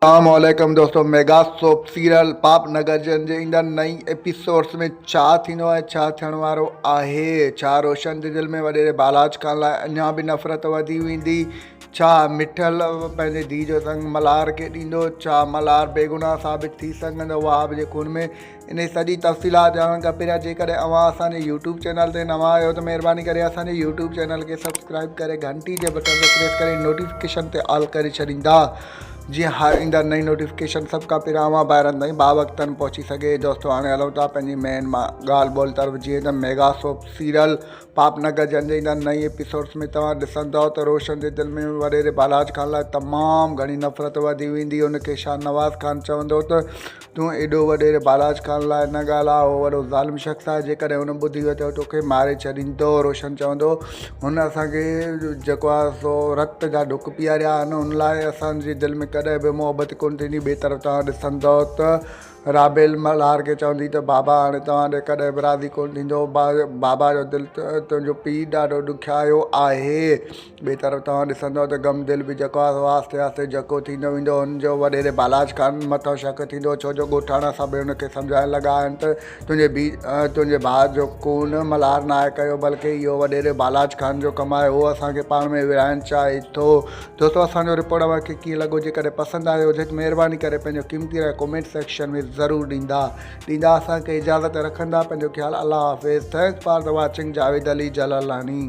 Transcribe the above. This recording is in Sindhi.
السلام عليڪم دوستو ميگا سوپ سيريل پاپ نگر جن جي ايندڙ نئين ايپيسوڊس ۾ ڇا ٿيندو ۽ ڇا ٿيڻ وارو آهي ڇا روشن جي دل ۾ وڏيري بالاچ خان لاء اڃا به نفرت وڌي ويندي ڇا مٺل پنهنجي ڌيء جو سڱ ملهار کي ڏيندو ڇا ملهار بيگناهه ثابت ٿي سگهندو وهاب جي خون ۾ انهي سڄي تفصيلات ڄاڻڻ کان پهريان جيڪڏهن اوهان اسان جي يوٽيوب چينل تي نوان آهيو ته مهرباني ڪري اسان جي يوٽيوب چينل کي سبسڪرائب ڪري گهنٽي جي بٽڻ تي پريس ڪري نوٽيفڪيشن تي آل ڪري ڇڏيندا جيئن هر ايندڙ نئين نوٽيفڪيشن سڀ کان پهريان اوهان ڀائرن تائين باوقتن پهچي سگهي. دوستو هاڻي هلون ٿا پنهنجي مين ڳالهه ٻولهه طرف جيئن ته ميگا سوپ سيريل پاپ نگر جن جي ايندڙ نئين ايپيسوڊس ۾ توهان ڏسندؤ ته روشن جي دل ۾ وڏيري بالاچ خان لاء تمام گهڻي نفرت وڌي ويندي. هن کي شاهنواز خان چوندو ته تون ايڏو وڏيري بالاچ خان لاء نه ڳالهاء، هو وڏو ظالم شخص آهي، جيڪڏهن هن ٻڌي ويو ته توکي ماري ڇڏيندو. روشن چوندو، هن اسان کي جيڪو آهي سو رت جا ڍڪ پياريا آهن، ان لاء اسان جي دل ۾ ڪڏهن به محبت ڪونه ٿيندي. ٻئي طرف توهان ڏسندؤ ته رابيل ملهار کي چوندي ته بابا هاڻي توهان ڏي ڪڏهن به راضي ڪونه ٿيندو، بابا جو دل تنهنجو پيء ڏاڍو ڏکيايو آهي. ٻئي طرف توهان ڏسندؤ ته غم دل به جيڪو آهي سو آهستي آهستي جهڪو ٿيندو ويندو. هن جو وڏيري بالاچ خان مٿان شڪ ٿيندو ڇو جو ڳوٺاڻا سڀ هن کي سمجهائڻ لڳا آهن ته تنهنجي بي تنهنجي ڀاء جو خون ملهار ناهي ڪيو بلڪه اهو وڏيري بالاچ خان جو ڪم آهي هو اسان کي پاڻ ۾ ورهائڻ چاهي ٿو. دوستو اسان جو رپورٽ اوهان کي ڪيئن لڳو جيڪڏهن پسند آيو هجي ته مهرباني ڪري پنهنجو قيمتي راء ڪمينٽ سيڪشن ۾ ضرور ڏيندا ڏيندا اسان کي اجازت رکندا پنهنجو خيال الله حافظ thanks for the watching Javed Ali Jalalani.